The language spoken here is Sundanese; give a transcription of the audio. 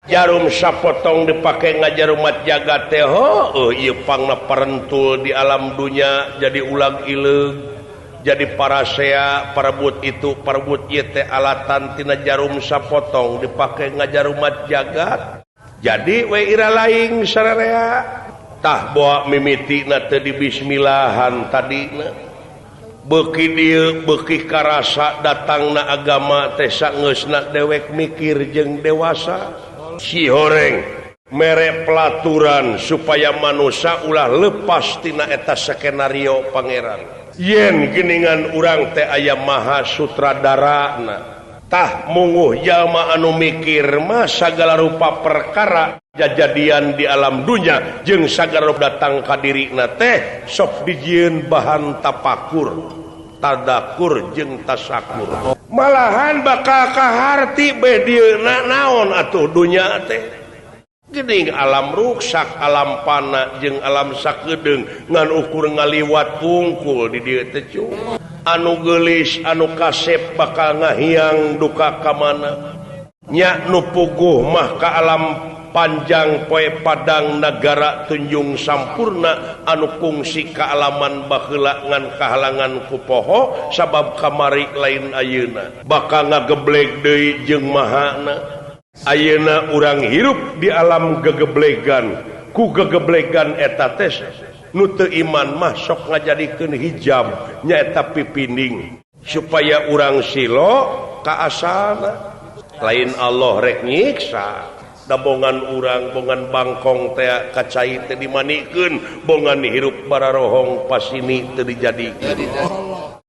Jarum sapotong dipakai ngajarumat jagat teh, oh ieu pangna parentul di alam dunya, jadi ulag ileug, jadi parasea, parebut itu parebut ieu teh alatan tina jarum sapotong dipakai ngajarumat jagat. Jadi we ira laing sararea tah bawa mimitina teh di bismillahan tadina. Beuki dieu beuki karasa datangna agama teh sangeusna dewek mikir jeung dewasa. Si horeng mere pelaturan supaya manusia ulah lepas tina eta skenario Pangeran. Yen geningan urang teh aya maha sutradarana. Tah munguh jalma anu mikir mah sagala rupa perkara jajadian di alam dunya jeung sagala rupa datang ka dirina teh sok dijieun bahan tapakur, tadakur jeung tasakur. Malahan bakal kaharti beh dieuna naon atuh dunya teh. Geuning alam ruksak, alam pana jeung alam sakedeung ngan ukur ngaliwat wungkul di dieu teh cu. Anu geulis, anu kasep bakal ngahiang duka ka mana. Nya nu puguh mah ka alam panjang poe padang nagara tunjung sampurna anu kungsi kaalaman baheula ngan kahalangan ku poho sabab kamari lain ayeuna bakal ngageblek deui jeung mahana. Ayeuna urang hirup di alam gegeblegan, ku gegeblegan eta teh nu teu iman mah sok ngajadikeun hijab nyaeta pipining supaya urang silo ka asalna. Lain Allah rek nyiksa da bongan urang bongan bangkong teh ka cai teh dimanikeun, bongan hirup bararohong pasini teu dijadikeun.